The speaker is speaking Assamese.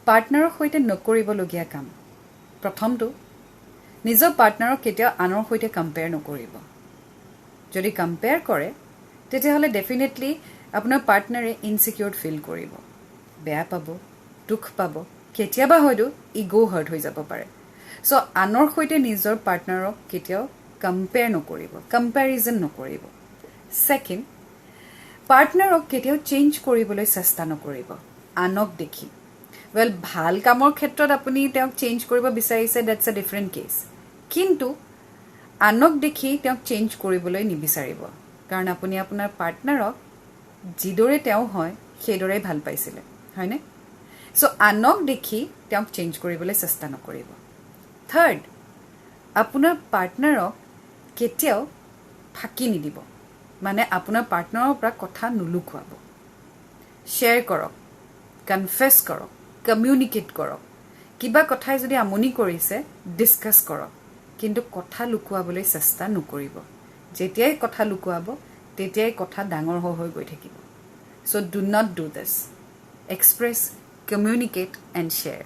পাৰ্টনাৰৰ সৈতে নকৰিবলগীয়া কাম। প্ৰথমটো, নিজৰ পাৰ্টনাৰক কেতিয়াও আনৰ সৈতে কম্পেয়াৰ নকৰিব। যদি কম্পেয়াৰ কৰে, তেতিয়াহ'লে ডেফিনেটলি আপোনাৰ পাৰ্টনাৰে ইনচিকিউৰ্ড ফিল কৰিব, বেয়া পাব, দুখ পাব, কেতিয়াবা হয়তো ইগ' হাৰ্ট হৈ যাব পাৰে। চ' আনৰ সৈতে নিজৰ পাৰ্টনাৰক কেতিয়াও কম্পেয়াৰ নকৰিব, কম্পেৰিজন নকৰিব। ছেকেণ্ড, পাৰ্টনাৰক কেতিয়াও চেঞ্জ কৰিবলৈ চেষ্টা নকৰিব আনক দেখি। ৱেল, ভাল কামৰ ক্ষেত্ৰত আপুনি তেওঁক চেঞ্জ কৰিব বিচাৰিছে, that's a different case. কিন্তু আনক দেখি তেওঁক চেঞ্জ কৰিবলৈ নিবিচাৰিব, কাৰণ আপুনি আপোনাৰ পাৰ্টনাৰক যিদৰে তেওঁ হয় সেইদৰেই ভাল পাইছিলে, হয়নে? চ' আনক দেখি তেওঁক চেঞ্জ কৰিবলৈ চেষ্টা নকৰিব। থাৰ্ড, আপোনাৰ পাৰ্টনাৰক কেতিয়াও ফাঁকি নিদিব, মানে আপোনাৰ পাৰ্টনাৰৰ পৰা কথা নুলুকুৱাব। শ্বেয়াৰ কৰক, কনফেছ কৰক, কমিউনিকেট কৰক। কিবা কথাই যদি আমনি কৰিছে, ডিছকাছ কৰক, কিন্তু কথা লুকুৱাবলৈ চেষ্টা নকৰিব। যেতিয়াই কথা লুকুৱাব, তেতিয়াই কথা ডাঙৰ হৈ হৈ গৈ থাকিব। So do not do this. Express, communicate and share.